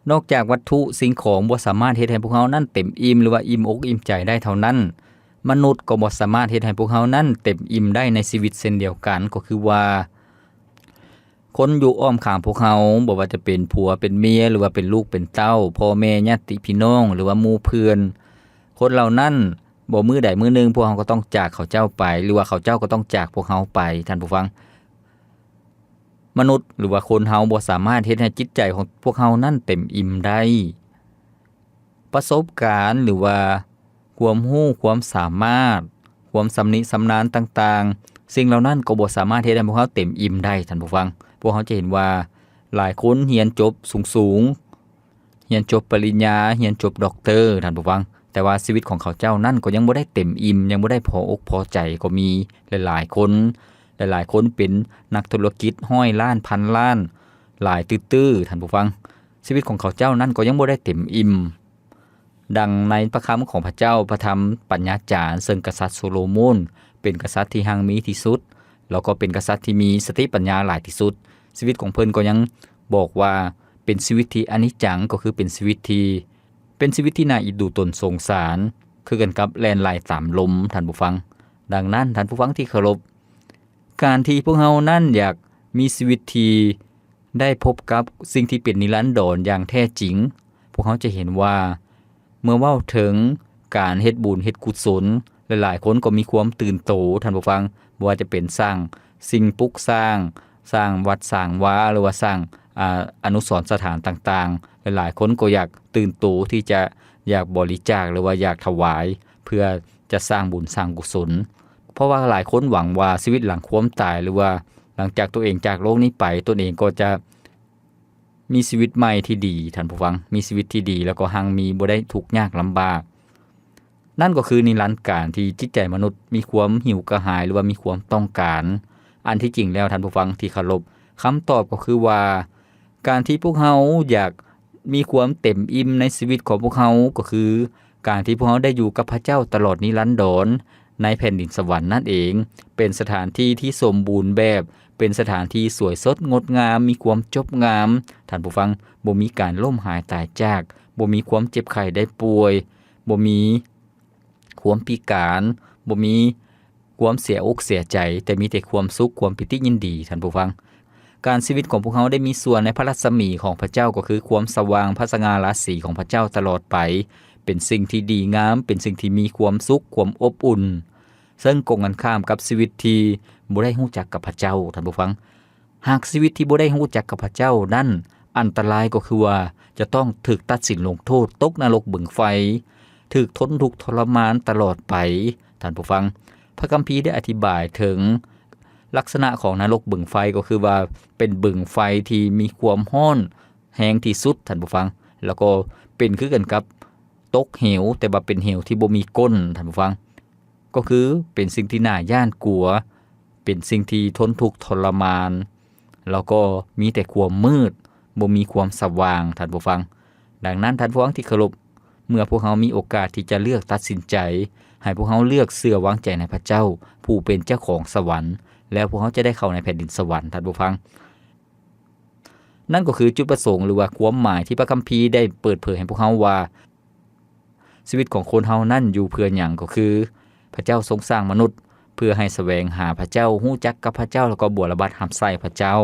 ນອກຈາກວັດຖຸສິ່ງຂອງບໍ່ສາມາດເຮັດໃຫ້ພວກເຮົານັ້ນເຕັມອີ່ມ ຫຼືວ່າອີ່ມອົກອີ່ມໃຈໄດ້ເທົ່ານັ້ນ, ມະນຸດກໍບໍ່ສາມາດເຮັດໃຫ້ພວກເຮົານັ້ນເຕັມອີ່ມໄດ້ໃນຊີວິດເຊັ່ນດຽວກັນ, ກໍຄືວ່າ ຄົນຢູ່ອ້ອມຂ້າງພວກເຮົາ, ບໍ່ວ່າຈະເປັນຜົວເປັນເມຍ ຫຼືວ່າເປັນລູກເປັນເຕົ້າ, ພໍ່ແມ່ ຍາດຕິພີ່ນ້ອງ ຫຼືວ່າໝູ່ເພື່ອນ, ຄົນເຫຼົ່ານັ້ນ ບໍ່ມື້ໃດມື້ໜຶ່ງພວກເຮົາກໍຕ້ອງຈາກເຂົາເຈົ້າໄປ ຫຼືວ່າເຂົາເຈົ້າກໍຕ້ອງຈາກພວກເຮົາໄປ, ທ່ານຜູ້ຟັງ. ມະນຸດ ຫຼືວ່າຄົນເຮົາບໍ່ສາມາດເຮັດໃຫ້ຈິດໃຈຂອງພວກເຮົານັ້ນເຕັມອີ່ມໄດ້. ປະສົບການ ຫຼືວ່າຄວາມຮູ້, ຄວາມສາມາດ, ຄວາມຊຳນິຊຳນານຕ່າງໆ, ສິ່ງເຫຼົ່ານັ້ນກໍບໍ່ສາມາດເຮັດໃຫ້ພວກເຮົາເຕັມອີ່ມໄດ້, ທ່ານຜູ້ຟັງ. ພວກເຮົາຈະເຫັນວ່າຫຼາຍຄົນຮຽນຈົບສູງໆ, ຮຽນຈົບປະລິນຍາ, ຮຽນຈົບດັອກເຕີ, ທ່ານຜູ້ຟັງ, ແຕ່ວ່າຊີວິດຂອງເຂົາເຈົ້ານັ້ນກໍຍັງບໍ່ໄດ້ເຕັມອີ່ມ, ຍັງບໍ່ໄດ້ພໍອົກພໍໃຈກໍມີ. ຫຼາຍໆຄົນ, ຫຼາຍໆຄົນເປັນນັກທຸລະກິດຮ້ອຍລ້ານ, ພັນລ້ານ, ຫຼາຍຕື້ໆ, ທ່ານຜູ້ຟັງ, ຊີວິດຂອງເຂົາເຈົ້ານັ້ນກໍຍັງບໍ່ໄດ້ເຕັມອີ່ມ. ດັ່ງໃນພະຄຳຂອງພະເຈົ້າ, ພະທຳປັນຍາຈານ, ເຊິ່ງກະສັດໂຊໂລໂມນເປັນກະສັດທີ່ຮັ່ງມີທີ່ສຸດ, ແລ້ວກໍເປັນກະສັດທີ່ມີສະຕິປັນຍາຫຼາຍທີ່ສຸດ. ຊີວິດຂອງເພິ່ນກໍຍັງບອກວ່າເປັນຊີວິດທີ່ອະນິດຈັງ, ກໍຄືເປັນຊີວິດທີ່ ເປັນຊີວິດທີ່ໜ້າອິດດູຕົນສົງສານ, ຄືກັນກັບແລ່ນໄຫຼຕາມລົມ, ທ່ານຜູ້ຟັງ. ດັ່ງນັ້ນ, ທ່ານຜູ້ຟັງທີ່ເຄົາລົບ, ການທີ່ພວກເຮົານັ້ນຢາກມີຊີວິດທີ່ໄດ້ພົບກັບສິ່ງທີ່ເປັນນິລັນດອນຢ່າງແທ້ຈິງ, ພວກເຮົາຈະເຫັນວ່າ ເມື່ອເວົ້າເຖິງການເຮັດບຸນເຮັດກຸສົນ, ຫຼາຍໆຄົນກໍມີຄວາມຕື່ນໂຕ, ທ່ານຜູ້ຟັງ, ບໍ່ວ່າຈະເປັນສ້າງສິ່ງປຸກສ້າງ, ສ້າງວັດສ້າງວາ ຫຼືວ່າສ້າງ ອາ ອະນຸສອນສະຖານຕ່າງໆ, ຫຼາຍໆຄົນກໍຢາກຕື່ນໂຕທີ່ຈະຢາກບໍລິຈາກ ຫຼືວ່າຢາກຖວາຍ ເພື່ອຈະສ້າງບຸນສ້າງກຸສົນ. ເພາະວ່າຫຼາຍຄົນຫວັງວ່າຊີວິດຫຼັງຄວາມຕາຍ ຫຼືວ່າຫຼັງຈາກຕົວເອງຈາກໂລກນີ້ໄປ, ຕົນເອງກໍຈະມີຊີວິດໃໝ່ທີ່ດີ, ທ່ານຜູ້ຟັງ, ມີຊີວິດທີ່ດີ ແລ້ວກໍຮັ່ງມີ, ບໍ່ໄດ້ທຸກຍາກລຳບາກ. ນັ້ນກໍຄືນິລັນການທີ່ຈິດໃຈມະນຸດມີຄວາມຫິວກະຫາຍ ຫຼືວ່າມີຄວາມຕ້ອງການ. ອັນທີ່ຈິງແລ້ວ, ທ່ານຜູ້ຟັງທີ່ເຄົາລົບ, ຄຳຕອບກໍຄືວ່າ ການທີ່ພວກເຮົາຢາກມີຄວາມເຕັມອີ່ມໃນຊີວິດຂອງພວກເຮົາ ກໍຄືການທີ່ພວກເຮົາໄດ້ຢູ່ກັບພະເຈົ້າຕະຫຼອດນິລັນດອນໃນແຜ່ນດິນສະຫວັນນັ້ນເອງ. ເປັນສະຖານທີ່ທີ່ສົມບູນແບບ, ເປັນສະຖານທີ່ສວຍສົດງົດງາມ, ມີຄວາມຈົບງາມ, ທ່ານຜູ້ຟັງ, ບໍ່ມີການລົ້ມຫາຍຕາຍຈາກ, ບໍ່ມີຄວາມເຈັບໄຂ້ໄດ້ປ່ວຍ, ບໍ່ມີ ຄວາມພິການ, ບໍ່ມີຄວາມເສຍອົກເສຍໃຈ, ແຕ່ມີແຕ່ຄວາມສຸກ, ຄວາມປີຕິຍິນດີ, ທ່ານຜູ້ຟັງ. ການຊີວິດຂອງພວກເຮົາໄດ້ມີສ່ວນໃນພະລັດສະໝີຂອງພະເຈົ້າ, ກໍຄືຄວາມສະຫວ່າງພະສະຫງ່າລາສີຂອງພະເຈົ້າຕະຫຼອດໄປ, ເປັນສິ່ງທີ່ດີງາມ, ເປັນສິ່ງທີ່ມີຄວາມສຸກ, ຄວາມອົບອຸ່ນ, ເຊິ່ງກົງກັນຂ້າມກັບຊີວິດທີ່ບໍ່ໄດ້ຮູ້ຈັກກັບພະເຈົ້າ, ທ່ານຜູ້ຟັງ. ຫາກຊີວິດທີ່ບໍ່ໄດ້ຮູ້ຈັກກັບພະເຈົ້ານັ້ນ, ອັນຕະລາຍກໍຄືວ່າຈະຕ້ອງຖືກຕັດສິນລົງໂທດ, ຕົກນະລົກບຶງໄຟ, ຖືກທົນທຸກທໍລະມານຕະຫຼອດໄປ. ທ່ານຜູ້ຟັງ, ພະຄຳພີໄດ້ອະທິບາຍເຖິງລັກສະນະຂອງນະລົກບຶງໄຟ, ກໍຄືວ່າເປັນບຶງໄຟທີ່ມີຄວາມຮ້ອນແຮງທີ່ສຸດ, ທ່ານຜູ້ຟັງ, ແລ້ວກໍເປັນຄືກັນກັບຕົກເຫວ, ແຕ່ວ່າເປັນເຫວທີ່ບໍ່ມີກົ້ນ, ທ່ານຜູ້ຟັງ. ກໍຄືເປັນສິ່ງທີ່ໜ້າຢ້ານກົວ, ເປັນສິ່ງທີ່ທົນທຸກທໍລະມານ, ແລ້ວກໍມີແຕ່ຄວາມມືດ, ບໍ່ມີຄວາມສະຫວ່າງ, ທ່ານຜູ້ຟັງ. ດັ່ງນັ້ນ, ທ່ານຜູ້ຟັງທີ່ເຄົາລົບ, ເມື່ອພວກເຮົາມີໂອກາດທີ່ຈະເລືອກຕັດສິນໃຈ, ໃຫ້ພວກເຮົາເລືອກເຊື່ອວາງໃຈໃນພະເຈົ້າ, ຜູ້ເປັນເຈົ້າຂອງສະຫວັນ, ແລ້ວພວກເຮົາຈະໄດ້ເຂົ້າໃນແຜ່ນດິນສະຫວັນ, ທ່ານຜູ້ຟັງ. ນັ້ນກໍຄືຈຸດປະສົງ ຫຼືວ່າຄວາມໝາຍທີ່ພະຄຳພີໄດ້ເປີດເຜີຍໃຫ້ພວກເຮົາວ່າ ຊີວິດຂອງຄົນເຮົານັ້ນຢູ່ເພື່ອຫຍັງ? ກໍຄືພະເຈົ້າຊົງສ້າງມະນຸດເພື່ອໃຫ້ສະແຫວງຫາພະເຈົ້າ, ຮູ້ຈັກກັບພະເຈົ້າ ແລ້ວກໍບົວລະບັດຮັບໃຊ້ພະເຈົ້າ.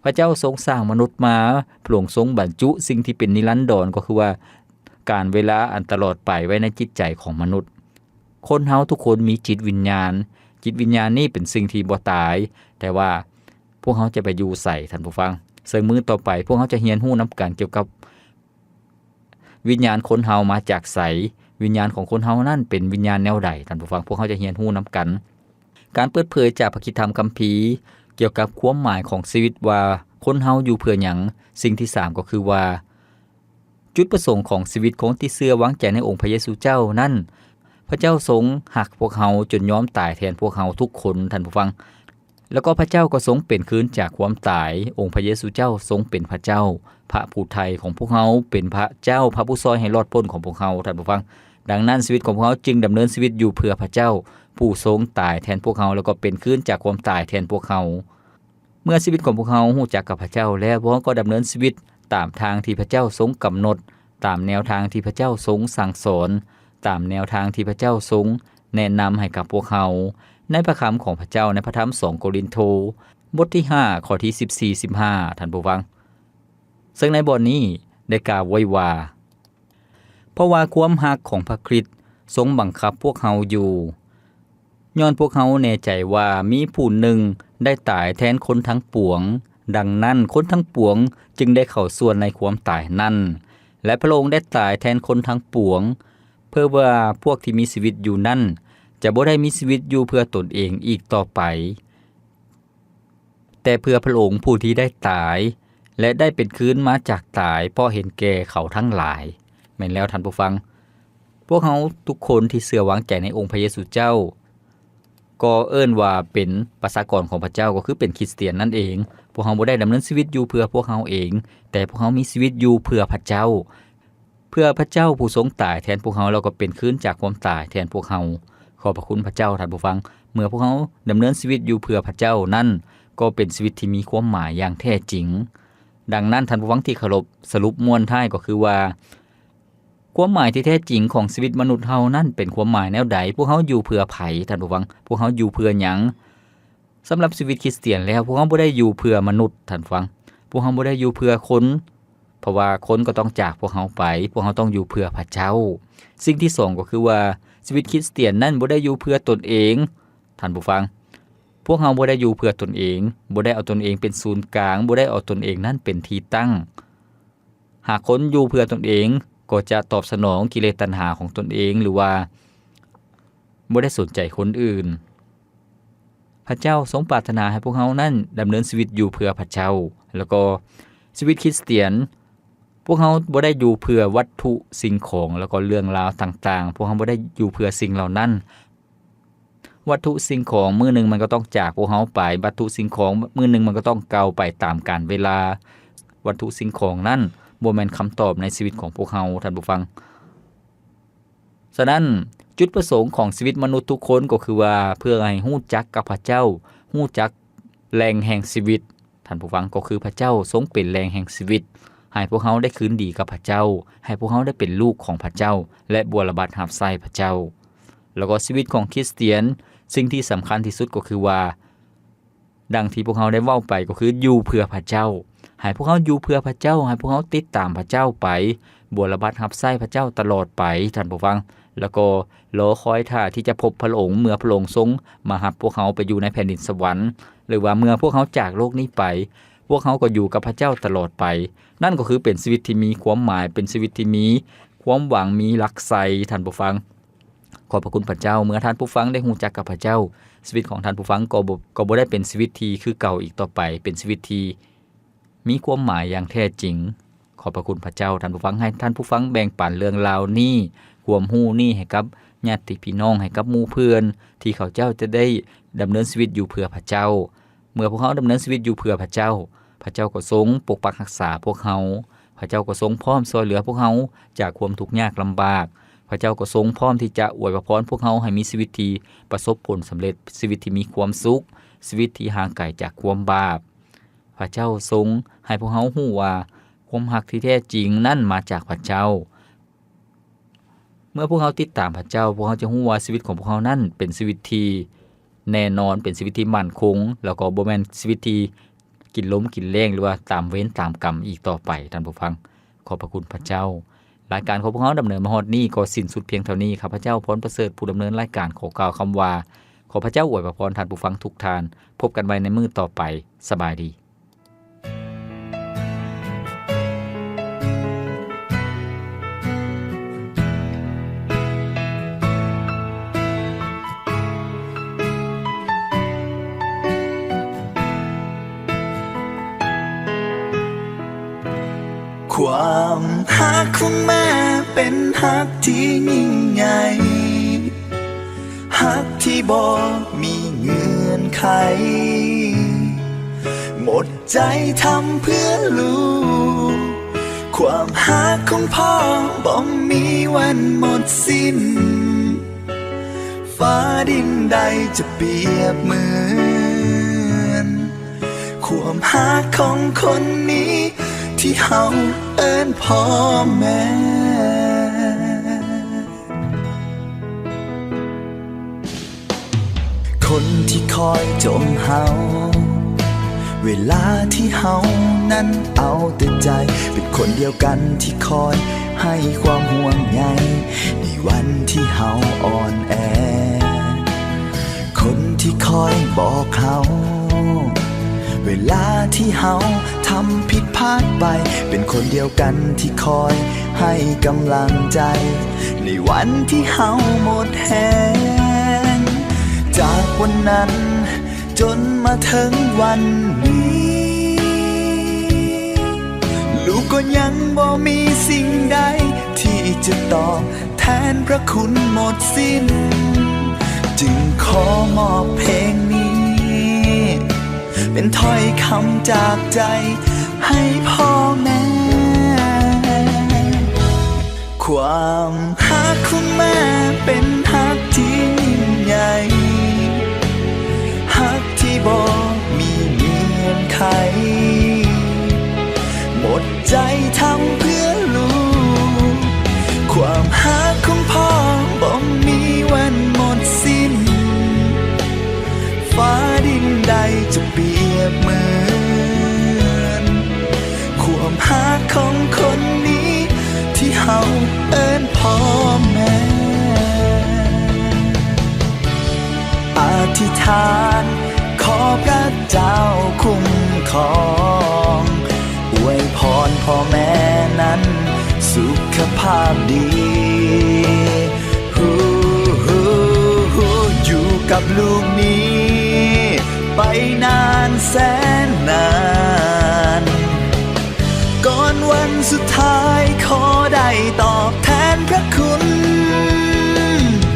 ພະເຈົ້າຊົງສ້າງມະນຸດມາ, ພະອົງຊົງບັນຈຸສິ່ງທີ່ເປັນນິລັນດອນ, ກໍຄືວ່າການເວລາອັນຕະຫຼອດໄປໄວ້ໃນຈິດໃຈຂອງມະນຸດ. ຄົນເຮົາທຸກຄົນມີຈິດວິນຍານ. ຈິດວິນຍານນີ້ເປັນສິ່ງທີ່ບໍ່ຕາຍ, ແຕ່ວ່າພວກເຮົາຈະໄປຢູ່ໃສ, ທ່ານຜູ້ຟັງ? ເຊິ່ງມື້ຕໍ່ໄປພວກເຮົາຈະຮຽນຮູ້ນຳກັນກ່ຽວກັບ ວິນຍານຄົນເຮົາມາຈາກໃສ? ວິນຍານຂອງຄົນເຮົານັ້ນເປັນວິນຍານແນວໃດ? ທ່ານຜູ້ຟັງ, ພວກເຮົາຈະຮຽນຮູ້ນຳກັນ. ການເປີດເຜີຍຈາກພະຄຣິສຕະທຳຄຳພີກ່ຽວກັບຄວາມໝາຍຂອງຊີວິດວ່າຄົນເຮົາຢູ່ເພື່ອຫຍັງ? ສິ່ງທີສາມກໍຄືວ່າ ຈຸດປະສົງຂອງຊີວິດຂອງທີ່ເຊື່ອວາງໃຈໃນອົງພະເຢຊູເຈົ້ານັ້ນ, ພະເຈົ້າຊົງຮັກພວກເຮົາຈົນຍອມຕາຍແທນພວກເຮົາທຸກຄົນ, ທ່ານຜູ້ຟັງ. ແລ້ວກໍພະເຈົ້າກໍຊົງເປັນຄືນຈາກຄວາມຕາຍ. ອົງພະເຢຊູເຈົ້າຊົງເປັນພະເຈົ້າ, ພະຜູ້ໄຖ່ຂອງພວກເຮົາ, ເປັນພະເຈົ້າ, ພະຜູ້ຊ່ອຍໃຫ້ລອດພົ້ນຂອງພວກເຮົາ, ທ່ານຜູ້ຟັງ. ດັ່ງນັ້ນ, ຊີວິດຂອງພວກເຮົາຈຶ່ງດຳເນີນຊີວິດຢູ່ເພື່ອພະເຈົ້າ, ຜູ້ຊົງຕາຍແທນພວກເຮົາ, ແລ້ວກໍເປັນຄືນຈາກຄວາມຕາຍແທນພວກເຮົາ. ເມື່ອຊີວິດຂອງພວກເຮົາຮູ້ຈັກກັບພະເຈົ້າແລ້ວ, ພວກເຮົາກໍດຳເນີນຊີວິດຕາມທາງທີ່ພະເຈົ້າຊົງກຳນົດ, ຕາມແນວທາງທີ່ພະເຈົ້າຊົງສັ່ງສອນ, ຕາມແນວທາງທີ່ພະເຈົ້າຊົງແນະນຳໃຫ້ກັບພວກເຮົາ, ໃນພະຄຳຂອງພະເຈົ້າ, ໃນພະທຳສອງໂກລິນໂທ ບົດທີຫ້າ ຂໍ້ທີສິບສີ່ ສິບຫ້າ ທ່ານຜູ້ຟັງ. ເຊິ່ງໃນບ່ອນນີ້ໄດ້ກ່າວໄວ້ວ່າ, ເພາະວ່າຄວາມຮັກຂອງພະຄຣິດຊົງບັງຄັບພວກເຮົາຢູ່, ຍ້ອນພວກເຮົາແນ່ໃຈວ່າມີຜູ້ໜຶ່ງໄດ້ຕາຍແທນຄົນທັງປວງ, ດັ່ງນັ້ນຄົນທັງປວງຈຶ່ງໄດ້ເຂົ້າສ່ວນໃນຄວາມຕາຍນັ້ນ, ແລະ ພະອົງໄດ້ຕາຍແທນຄົນທັງປວງ, ເພື່ອວ່າພວກທີ່ມີຊີວິດຢູ່ນັ້ນຈະບໍ່ໄດ້ມີຊີວິດຢູ່ເພື່ອຕົນເອງອີກຕໍ່ໄປ. ແຕ່ເພື່ອພະອົງຜູ້ທີ່ໄດ້ຕາຍ ແລະ ໄດ້ເປັນຄືນມາຈາກຕາຍ ເພາະເຫັນແກ່ເຂົາທັງຫຼາຍ. ແມ່ນແລ້ວທ່ານຜູ້ຟັງ, ພວກເຮົາທຸກຄົນທີ່ເຊື່ອວາງໃຈໃນອົງພະເຢຊູເຈົ້າ ກໍເອີ້ນວ່າເປັນປະຊາກອນຂອງພະເຈົ້າ, ກໍຄືເປັນຄຣິສຕຽນນັ້ນເອງ. ພວກເຮົາບໍ່ໄດ້ດຳເນີນຊີວິດຢູ່ເພື່ອພວກເຮົາເອງ, ແຕ່ພວກເຮົາມີຊີວິດຢູ່ເພື່ອພະເຈົ້າ. ເພື່ອພະເຈົ້າຜູ້ຊົງຕາຍແທນພວກເຮົາ ແລ້ວກໍເປັນຄືນຈາກຄວາມຕາຍແທນພວກເຮົາ. ຂອບພະຄຸນພະເຈົ້າທ່ານຜູ້ຟັງ. ເມື່ອພວກເຮົາດຳເນີນຊີວິດຢູ່ເພື່ອພະເຈົ້ານັ້ນ ກໍເປັນຊີວິດທີ່ມີຄວາມໝາຍຢ່າງແທ້ຈິງ. ດັ່ງນັ້ນທ່ານຜູ້ຟັງທີ່ເຄົາລົບ, ສະຫຼຸບມ້ວນທ້າຍກໍຄືວ່າ ຄວາມໝາຍທີ່ແທ້ຈິງຂອງຊີວິດມະນຸດເຮົານັ້ນເປັນຄວາມໝາຍແນວໃດ? ພວກເຮົາຢູ່ເພື່ອໃຜທ່ານຜູ້ຟັງ? ພວກເຮົາຢູ່ເພື່ອຫຍັງ? ສຳລັບຊີວິດຄຣິສຕຽນແລ້ວ, ພວກເຮົາບໍ່ໄດ້ຢູ່ເພື່ອມະນຸດ, ທ່ານຟັງ. ພວກເຮົາບໍ່ໄດ້ຢູ່ເພື່ອຄົນ, ເພາະວ່າຄົນກໍຕ້ອງຈາກພວກເຮົາໄປ. ພວກເຮົາຕ້ອງຢູ່ເພື່ອພະເຈົ້າ. ສິ່ງທີສອງກໍຄືວ່າ, ຊີວິດຄຣິສຕຽນນັ້ນບໍ່ໄດ້ຢູ່ເພື່ອຕົນເອງ, ທ່ານຜູ້ຟັງ. ພວກເຮົາບໍ່ໄດ້ຢູ່ເພື່ອຕົນເອງ, ບໍ່ໄດ້ເອົາຕົນເອງເປັນສູນກາງ, ບໍ່ໄດ້ເອົາຕົນເອງນັ້ນເປັນທີ່ຕັ້ງ. ຫາກຄົນຢູ່ເພື່ອຕົນເອງ, ກໍຈະຕອບສະໜອງກິເລດຕັນຫາຂອງຕົນເອງ, ຫຼືວ່າບໍ່ໄດ້ສົນໃຈຄົນອື່ນ. ພະເຈົ້າຊົງປາດຖະໜາໃຫ້ພວກເຮົານັ້ນດຳເນີນຊີວິດຢູ່ເພື່ອພະເຈົ້າ, ແລ້ວກໍຊີວິດຄຣິສຕຽນ, ພວກເຮົາບໍ່ໄດ້ຢູ່ເພື່ອວັດຖຸສິ່ງຂອງ ແລ້ວກໍເລື່ອງລາວຕ່າງໆ, ພວກເຮົາບໍ່ໄດ້ຢູ່ເພື່ອສິ່ງເຫຼົ່ານັ້ນ. ວັດຖຸສິ່ງຂອງມື້ໜຶ່ງມັນກໍຕ້ອງຈາກພວກເຮົາໄປ, ວັດຖຸສິ່ງຂອງມື້ໜຶ່ງມັນກໍຕ້ອງເກົ່າໄປຕາມການເວລາ. ວັດຖຸສິ່ງຂອງນັ້ນບໍ່ແມ່ນຄຳຕອບໃນຊີວິດຂອງພວກເຮົາ, ທ່ານຜູ້ຟັງ. ສະນັ້ນ, ຈຸດປະສົງຂອງຊີວິດມະນຸດທຸກຄົນກໍຄືວ່າ ເພື່ອໃຫ້ຮູ້ຈັກກັບພະເຈົ້າ, ຮູ້ຈັກແຫຼ່ງແຫ່ງຊີວິດ, ທ່ານຜູ້ຟັງ, ກໍຄືພະເຈົ້າຊົງເປັນແຫຼ່ງແຫ່ງຊີວິດ, ໃຫ້ພວກເຮົາໄດ້ຄືນດີກັບພະເຈົ້າ, ໃຫ້ພວກເຮົາໄດ້ເປັນລູກຂອງພະເຈົ້າ ແລະ ບົວລະບັດຮັບໃຊ້ພະເຈົ້າ. ແລ້ວກໍຊີວິດຂອງຄຣິສຕຽນ, ສິ່ງທີ່ສຳຄັນທີ່ສຸດກໍຄືວ່າ, ດັ່ງທີ່ພວກເຮົາໄດ້ເວົ້າໄປກໍຄືຢູ່ເພື່ອພະເຈົ້າ. ໃຫ້ພວກເຮົາຢູ່ເພື່ອພະເຈົ້າ, ໃຫ້ພວກເຮົາຕິດຕາມພະເຈົ້າໄປ, ບົວລະບັດຮັບໃຊ້ພະເຈົ້າຕະຫຼອດໄປ, ທ່ານຜູ້ຟັງ. ແລ້ວກໍລໍຄອຍຖ້າທີ່ຈະພົບພະອົງ ເມື່ອພະອົງຊົງມາຮັບພວກເຮົາໄປຢູ່ໃນແຜ່ນດິນສະຫວັນ, ຫຼືວ່າເມື່ອພວກເຮົາຈາກໂລກນີ້ໄປ, ພວກເຮົາກໍຢູ່ກັບພະເຈົ້າຕະຫຼອດໄປ. ນັ້ນກໍຄືເປັນຊີວິດທີ່ມີຄວາມໝາຍ, ເປັນຊີວິດທີ່ມີຄວາມຫວັງ, ມີຫຼັກໄຊ, ທ່ານຜູ້ຟັງ. ຂອບພະຄຸນພະເຈົ້າ, ເມື່ອທ່ານຜູ້ຟັງໄດ້ຮູ້ຈັກກັບພະເຈົ້າ, ຊີວິດຂອງທ່ານຜູ້ຟັງກໍບໍ່, ກໍບໍ່ໄດ້ເປັນຊີວິດທີ່ຄືເກົ່າອີກຕໍ່ໄປ, ເປັນຊີວິດທີ່ມີຄວາມໝາຍຢ່າງແທ້ຈິງ. ຂອບພະຄຸນພະເຈົ້າ, ທ່ານຜູ້ຟັງ, ໃຫ້ທ່ານຜູ້ຟັງແບ່ງປັນເລື່ອງລາວນີ້, ຄວາມຮູ້ນີ້ໃຫ້ກັບຍາດຕິພີ່ນ້ອງ, ໃຫ້ກັບໝູ່ເພື່ອນ, ທີ່ເຂົາເຈົ້າຈະໄດ້ດຳເນີນຊີວິດຢູ່ເພື່ອພະເຈົ້າ. ເມື່ອພວກເຮົາດຳເນີນຊີວິດຢູ່ເພື່ອພະເຈົ້າ, ພະເຈົ້າກໍຊົງປົກປັກຮັກສາພວກເຮົາ. ພະເຈົ້າກໍຊົງພ້ອມຊ່ອຍເຫຼືອພວກເຮົາຈາກຄວາມທຸກຍາກລຳບາກ. ພະເຈົ້າກໍຊົງພ້ອມທີ່ຈະອວຍພະພອນພວກເຮົາໃຫ້ມີຊີວິດທີ່ປະສົບຜົນສຳເລັດ, ຊີວິດທີ່ມີຄວາມສຸກ, ຊີວິດທີ່ຫ່າງໄກຈາກຄວາມບາບ. ພະເຈົ້າຊົງໃຫ້ພວກເຮົາຮູ້ວ່າຄວາມຮັກທີ່ແທ້ຈິງນັ້ນມາຈາກພະເຈົ້າ. ເມື່ອພວກເຮົາຕິດຕາມພະເຈົ້າ, ພວກເຮົາຈະຮູ້ວ່າຊີວິດຂອງພວກເຮົານັ້ນເປັນຊີວິດທີ່ແນ່ນອນ, ເປັນຊີວິດທີ່ໝັ້ນຄົງ, ແລ້ວກໍບໍ່ແມ່ນຊີວິດທີ່ກິນລົມກິນແລ້ງ ຫຼືວ່າຕາມເວນຕາມກຳອີກຕໍ່ໄປ, ທ່ານຜູ້ຟັງ. ຂອບພະຄຸນພະເຈົ້າ. ລາຍການຂອງພວກເຮົາດຳເນີນມາຮອດນີ້ກໍສິ້ນສຸດພຽງເທົ່ານີ້. ຂ້າພະເຈົ້າ ພອນປະເສີດ ຜູ້ດຳເນີນລາຍການ ຂໍກ່າວຄຳວ່າ ຂໍພະເຈົ້າອວຍພະພອນທ່ານຜູ້ຟັງທຸກທ່ານ. ພົບກັນໃໝ່ໃນມື້ຕໍ່ໄປ. ສະບາຍດີ. ໂຄ ຄວາມຮັກຂອງແມ່ເປັນຮັກທີ່ຍິ່ງໃຫຍ່ ຮັກທີ່ບໍ່ມີເງື່ອນໄຂ ໝົດໃຈທຳເພື່ອລູກ ຄວາມຮັກຂອງພໍ່ບໍ່ມີວັນໝົດສິ້ນ ຟ້າດິນໃດຈະປຽບເໝືອນ ຄວາມຮັກຂອງຄົນນີ້ ທີ່ເຮົາເອີ້ນພໍ່ແມ່ ຄົນທີ່ຄອຍຈົ່ມເຮົາ ເວລາທີ່ເຮົານັ້ນເອົາແຕ່ໃຈ ເປັນຄົນດຽວກັນທີ່ຄອຍໃຫ້ຄວາມຫ່ວງໃຍ ໃນວັນທີ່ເຮົາອ່ອນແອ ຄົນທີ່ຄອຍບອກເຮົາ ເວລາທີ່ເຮົາທຳຜິດພາດໄປ ເປັນຄົນດຽວກັນທີ່ຄອຍໃຫ້ກຳລັງໃຈ ໃນວັນທີ່ເຮົາໝົດແຮງ ຈາກວັນນັ້ນຈົນມາເຖິງວັນນີ້ ລູກກໍຍັງບໍ່ມີສິ່ງໃດທີ່ຈະຕອບ ແທນພະຄຸນໝົດສິ້ນ ຈຶ່ງຂໍມອບເພງນີ້ ເປັນຖ້ອຍຄຳຈາກໃຈໃຫ້ພໍ່ແມ່ ຄວາມຮັກຂອງແມ່ເປັນຮັກທີ່ຍິ່ງໃຫຍ່ ຮັກທີ່ບໍ່ມີເງື່ອນໄຂ ໝົດໃຈທຳເພື່ອລູກ ຄວາມຮັກຂອງພໍ່ບໍ່ມີວັນໝົດສິ້ນ ຟ້າດິນໃດຈະປຽບເໝືອນ ຄວາມຮັກຂອງຄົນນີ້ ທີ່ເຮົາເອີ້ນພໍ່ແມ່ ອະທິຖານ ຂໍພະເຈົ້າຄຸ້ມຄອງ ອວຍພອນພໍ່ແມ່ນັ້ນສຸຂະພາບດີ ຢູ່ກັບລູກນີ້ໄປນານແສນນານ ກ່ອນວັນສຸດທ້າຍ ຂໍໄດ້ຕອບແທນພະຄຸນ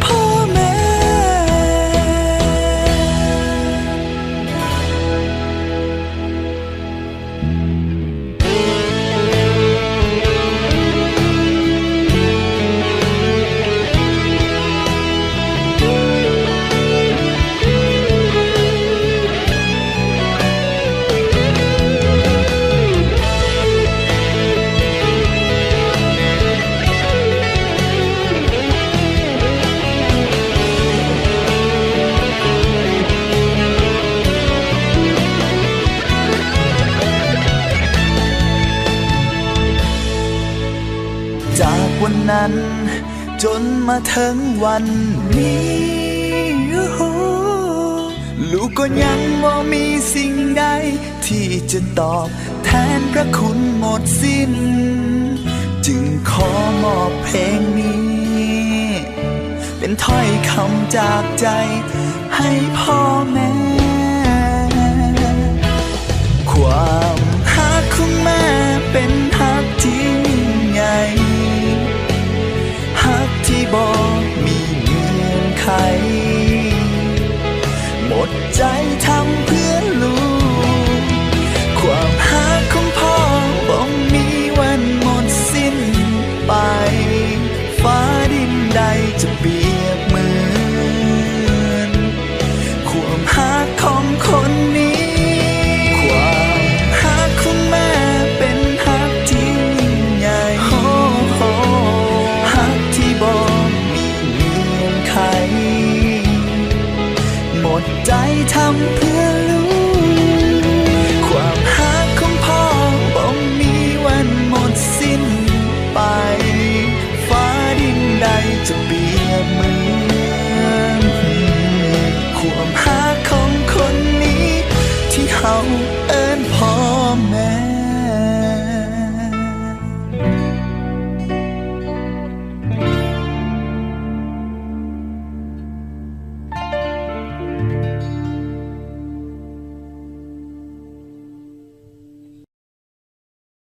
ພໍ່ແມ່. ຈາກວັນນັ້ນຈົນມາເຖິງວັນນີ້ ລູກກໍຍັງບໍ່ມີສິ່ງໃດ ທີ່ຈະຕອບແທນພະຄຸນໝົດສິ້ນ ຈຶ່ງຂໍມອບເພງນີ້ ເປັນຖ້ອຍຄຳຈາກໃຈໃຫ້ພໍ່ແມ່ ຄວາມ